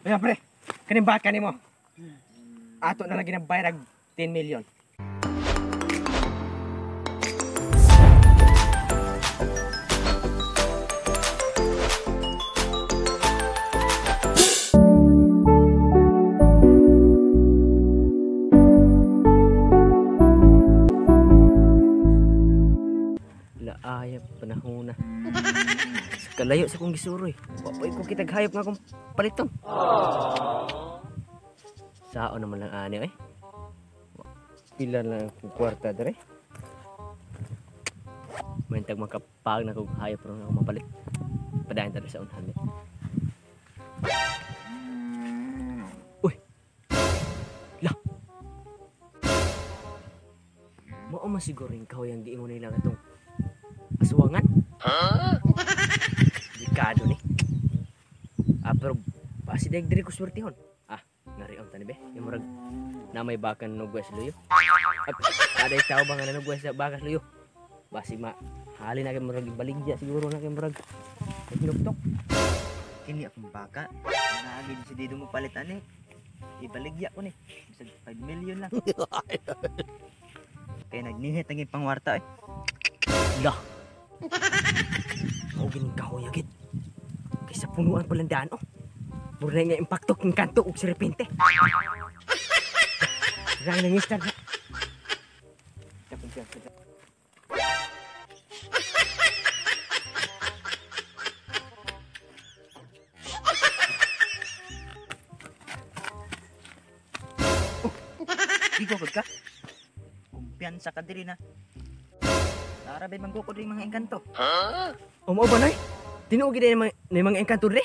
Ayan pre, kaning baka nimo. Ato na lang ginabayad 10 million. Laayap panahon na. Kalayo sa kong gisuroy. Wapoy ko kitag hayop nga akong paliton. Sao naman lang ani eh. Pila lang akong kwarta dere. Mantag makapag na kong hayop ron ako mapalit. Padayon tayo sa unhan eh. Uy! Lah! Mao man siguro yung kahoy ang giingon nila katong aswangan? Huh? Delikado ni. Ah, pero basi daig diri ko swertihon. Ah, narion tani be. Yung murag na may bakan nugwas luyo. At kaday tao ba nga nanugwas sa bakas luyo? Basi ma hali na kay murag ibaligya siguro na kay murag naghinuktok. Kini akong baka. Naagi si Dido mo palit ani. Ibaligya ko ni. Bisag 5 million lang. Kay nagnihit ang pangwarta eh. Lah. Mao gining kahoy agit. Kaysa punuan palang daan oh. Mura nga impakto king kanto og serpente. Rang nangistan ha. Oh, igo ka. Kumpiyansa ka diri na. Tara bay manggukod rin mga engkanto. Huh? O mao ba noy? Tinuod gid na mga engkanto diri.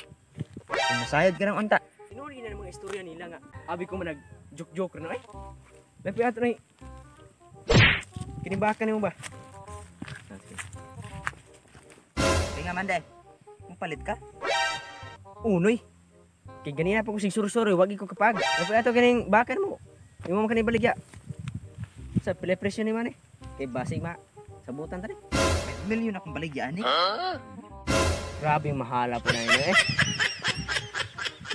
Kung masayod ka ng unta. Tinuod gid na mga istorya nila nga abi ko man nag joke-joke ra noy. Lapi ato nay. Kini baka nimo ba? Kaya nga man day. Mupalit ka? Unoy. Kay ganina pa ko sig suro-suro, wag ko kapag. Lapi ato kining baka nimo. Imo man kani baligya. Sa pila presyo ni man eh. Kay basig ma sabutan tani. 5 million akong baligya ani. Huh? Grabe mahala po na yun eh.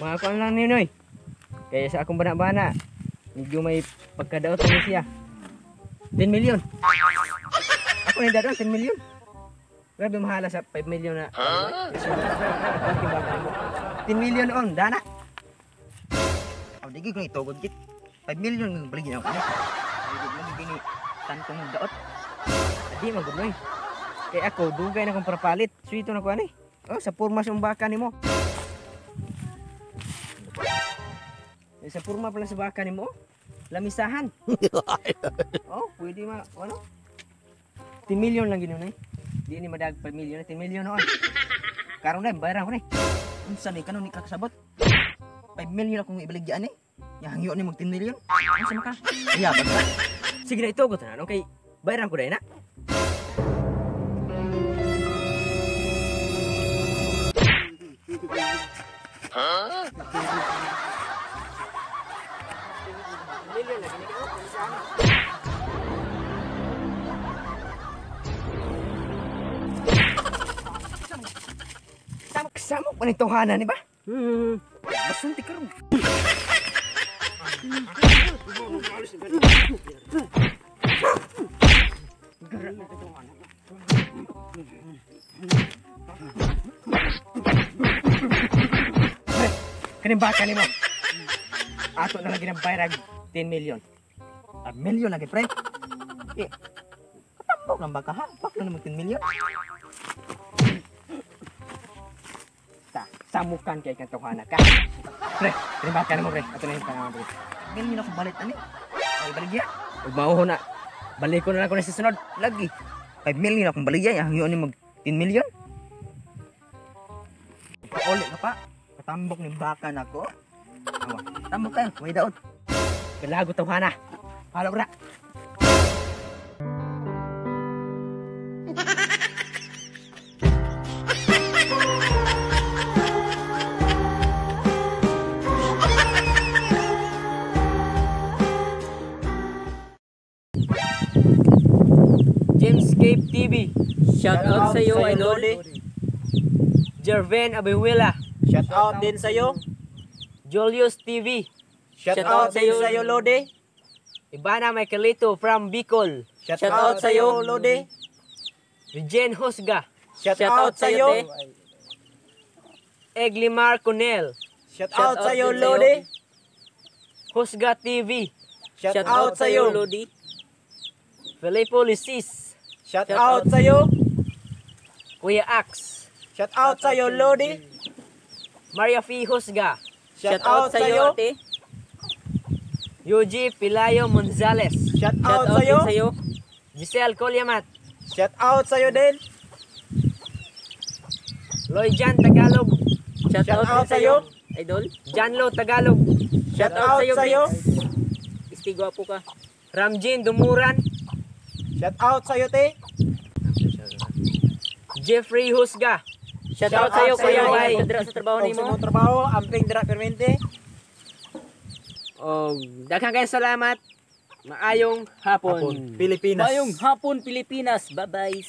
Mga kuan lang ninyo eh. Kaya sa akong bana-bana, medyo may pagkadaot na siya. 10 million. Ako ni dadon 10 million. Grabe mahala sa 5 million na. Huh? 10 million on dana. Aw digi ko ni tugod git. 5 million ng baligya ako ni. Digi mo gini tantong daot. Di man gud noy. Kay ako dugay na akong prapalit. Swito na ko ani. Oh, sa porma sa baka nimo. Sa porma pala sa baka nimo. Lamisahan. Oh, pwede ma ano? 10 million lang gid noy. Di ni madag 5 million, 10 million noon. Karon na bayaran ko ni. Unsa ni kanon ni kakasabot? 5 million akong ibaligya ani. Yahangyo ni mag 10 million. Unsa man ka? Iya ba? Sige na itugot na, okay. Bayaran ko dai na. Huh? Million lagi ni ko saan. Samok pa ni tawhana ni ba? Basunti ka ron. Kaning baka nimo. Ato na lang ginabayad 10 million. 5 million lagi pre. Eh, katambok lang baka ha? Bakit na mag 10 million? Ta, samukan kay kang tawhana ka. Pre, kaning baka nimo pre. Ato na yung tanawan pre. Million ako balit ani. Ay baligya. Ug mauho na. Balik ko na lang ko na sa sunod. Lagi. 5 million akong baligya, hangyo ni mag 10 million. Pauli ka pa. Katambok ni baka nako. Awa, tambok kayo, may daot. Galago tawhana. Halo ra. James Cape TV. Shout out sa iyo, Idol. Jerven Abiwila. Shout out din sa iyo. Julius TV. Shout Shout out out din sa'yo. sa'yo, Lodi. Ivana Michaelito from Bicol. Shout Shout out out sa'yo. sa'yo, Lodi. Jen Husga. Shout Shout out out sa'yo, sa'yo. te. Eglimar Cunel. Shout Shout out out sa'yo, din sa'yo. Lodi. Husga TV. Shout Shout out out sa'yo, sa'yo. Lodi. Filippo Lisis. Shout Shout out out. sa'yo. Kuya Ax. Shout out sa'yo, Lodi. Maria F. Husga. Shout out sa'yo. Ate. Yuji Pilayo Gonzalez. Shout Shout out out din sa'yo. sa'yo. Giselle Kolyamat. Shout out sa'yo din. Loyjan Tagalog. Shout Shout out out din sa'yo. sa'yo. Idol. Janlo Tagalog. Shout Shout out out sa'yo, sa'yo. Briggs. Isti gwapo ka. Ramjin Dumuran. Shout out sa'yo, te. Jeffrey Husga. Shout Shout out sa'yo, out Kuya sa'yo. Bay. Kadra sa trabaho Og nimo. sa imong trabaho, amping dira permente. Og daghang kayong salamat. Maayong hapon. Pilipinas. Maayong hapon, Pilipinas. Bye-bye.